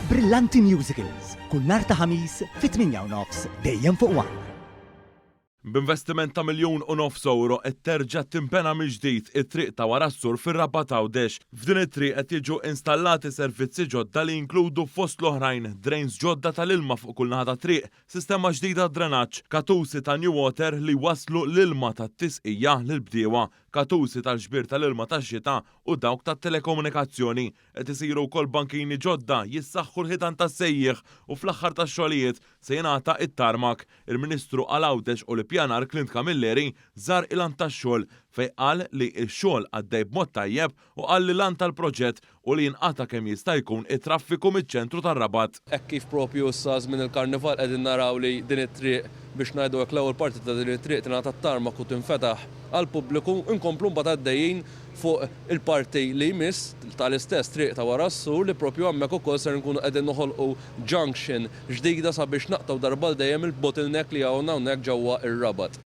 Brillanti Musicals, kull nhar ta' Ħamis fit-8:30 dejjem fuq One. B'investiment ta' 1.5 miljun ewro qed terġa' tinbena mill-ġdid it-triq ta' wara s-sur fir-Rabat Għawdex. F'din it-triq qed jiġu installati servizzi ġodda li jinkludu fost l-oħrajn drains ġodda tal-ilma fuq kull naħa tat-triq, sistema ġdida drenaġġ, katusi ta' New Water li jwasslu l-ilma tat-tisqija lill-bdiewa, katusi tal-ġbir tal-ilma tax-xita u dawk tat-telekomunikazzjoni. Qed isiru wkoll bankini ġodda, jissaħħu l-ħitan tas-sejjieħ u fl-aħħar tax-xogħlijiet se jingħata t-tarmak. Il-Ministru għal Għawdex u l-Ippjanar Clint Camilleri żar il-għand tax-xogħol fejn qal li x-xogħol għaddej b'mod tajjeb u qal li l-għan tal-proġett hu li jinqata' kemm jista' jkun it-traffiku miċ-ċentru tar-Rabat. Hekk kif propju issa żmien il-Karnival qegħdin naraw li din it-triq, biex ngħidu hekk, l-ewwel parti ta' din it-triq tingħata t-tarmak u tinfetaħ għall-pubbliku, inkomplu mbagħad għaddejjin fuq il-parti li jmiss tal-istess triq ta' wara s-sur li propju hemmhekk ukoll ser nkunu qegħdin noħolqu junction ġdida sabiex naqtgħu darba għal dejjem il-bottleneck li hawn hawnhekk ġewwa r-Rabat.